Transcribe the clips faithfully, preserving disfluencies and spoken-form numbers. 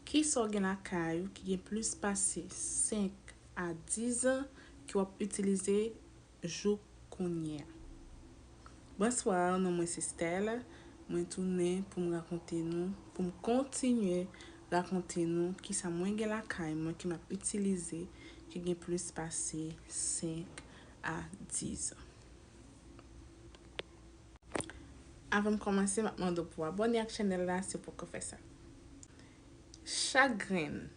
Kisa w gen lakay ou ki gen plis pase senk a diz an ke w ap itilize jouk kounye a? Bonswa, non mwen se Stella. Mwen tounen pou m rakonte nou, pou m kontinye rakonte nou kisa mwen gen lakay mwen ke m ap itilize ki gen plis pase senk a diz an. Avan m kòmanse, m ap mande w pou w abòne ak chanèl la si w poko fè sa. Chak grenn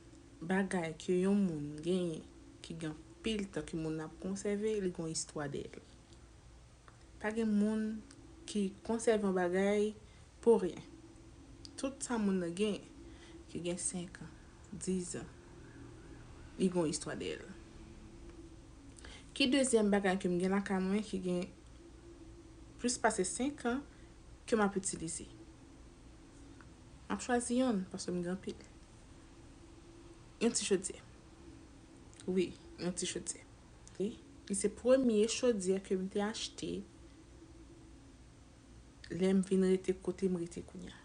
bagay ke yon moun genyen ki gen anpil tan ke moun nan ap konsève, li gen yon istwa dèyè l. Pa gen moun ki konsève yon bagay pou ryen. Tout sa moun nan genyen, ki gen senk an, diz an, li gen yon istwa dèyè l. Ki dezyèm bagay ke m gen lakay mwen ki gen plis pase senk an ke m ap itilize? M ap chwazi yonn, paske m gen anpil. Yon ti chodyè. Wi, yon ti chodyè. Wi, li se premye chodyè ke m te achte lè m vin rete kote m rete kounye a.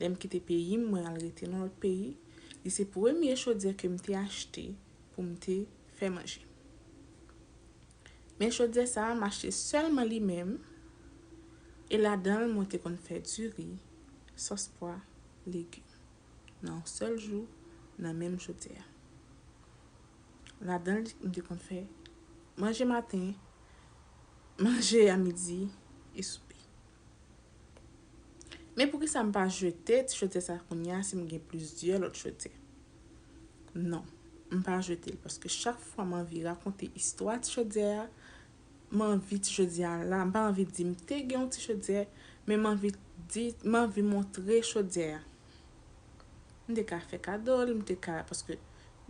Lè m kite peyi m, mwen al rete nan lòt peyi, li se premye chodyè ke m te achte pou m te fè manje. Men chodyè sa a, m achte sèlman li menm, e ladan l, mwen te konn fè diri, sòs pwa, legim. Nan yon sèl jou, nan menm chodyè a. Ladan l, m te konn fè manje maten, manje a midi, e soupe. Men poukisa m pa jete ti chodyè sa kounye a si m gen plizyè lòt chodyè? Non, m pa jete l, paske chak fwa m anvi rakonte istwa ti chodyè a, m anvi ti chodyè a la. M pa anvi di m te gen yon ti chodyè, men m anvi di, m anvi montre chodyè a. M te ka fè kado l, m te ka, paske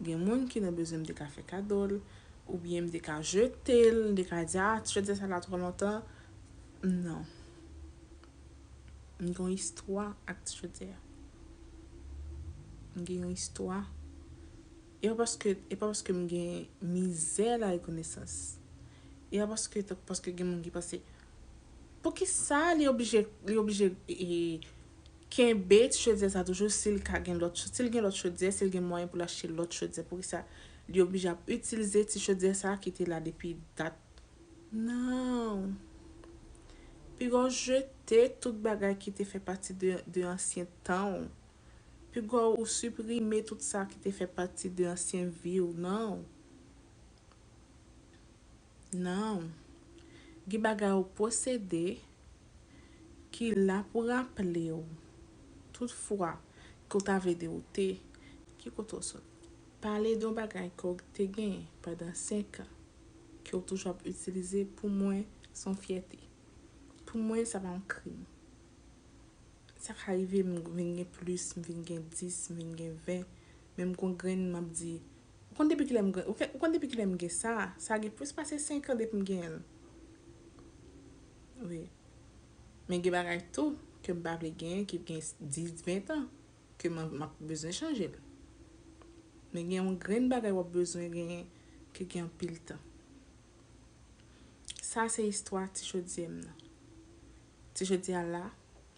gen moun ki nan bezwen, m te ka fè kado l, oubyen m te ka jete l, m te ka di, "Ah, ti chodyè sa la twò lontan." Non. M gen yon istwa ak ti chodyè a. M gen yon istwa. E pa paske, e pa paske m gen mizè la rekonesans. E pa paske, paske gen moun ki panse, poukisa li oblije, li oblije, e, kenbe ti chodyè sa toujou si l ka gen lòt, si l gen lòt chodyè, si l gen mwayen pou l achte lòt chodyè, poukisa li oblije ap itilize ti chodyè sa ki te la depi dat? Non. Piga w jete tout bagay ki te fè pati de, de ansyen tan w. Piga w siprime tout sa ki te fè pati de ansyen vi w, non. Non. Gen bagay ou posede ki la pou raple w tout fwa ke w ta vle de ou te, ki kote w sot. Pale de yon bagay ke w te gen pandan senk an, ke w toujou ap itilize, pou mwen, se yon fyète. Pou mwen, sa pa yon krim. Sa ka rive m vin gen plis, m vin gen dis, m vin gen ven, men m gon grenn m ap di, ou konn depi kilè m gen, ou konn depi kilè m gen sa, sa gen plis pase senk an depi m genyen l. Wi. Men gen bagay tou ke m pa vle genyen, ki gen dis, ven tan, ke m, m ap bezwen chanje l. Men gen yon grenn bagay w ap bezwen genyen, ki gen anpil tan. Sa se istwa ti chodyè m nan. Ti chodyè a la,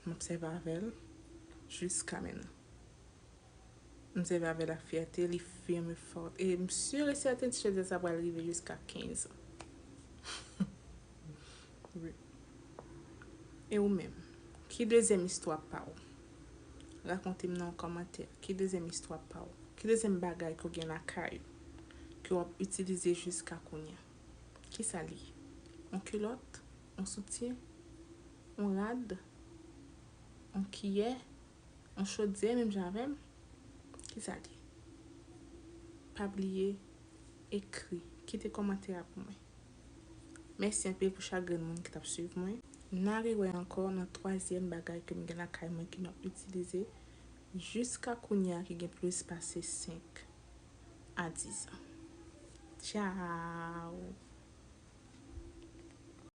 m ap sèvi avè l jiska mennan. M sèvi avè l ak fyète, li fèmen fò. E m si e sèten ti chodyè sa pral rive jiska kenz an. Wi. E ou menm? Ki dezyèm istwa pa w? Rakonte m nan yon kòmantè. Ki dezyèm istwa pa w? Ki dezyèm bagay ke w gen lakay ou? Ke w ap itilize jiska kounye a? Kisa l ye? Yon kilòt? Yon soutyen? Yon rad? Yon kiyè? Yon chodyè menm jan avè m? Kisa l ye? Pa bliye ekri, kite kòmantè a pou mwen. Mèsi anpil pou chak grenn moun ki t ap swiv mwen. N a rewè ankò nan twazyèm bagay ke m gen lakay mwen ke m ap itilize jiska kounye a ki gen plis pase senk a diz an. Tchao!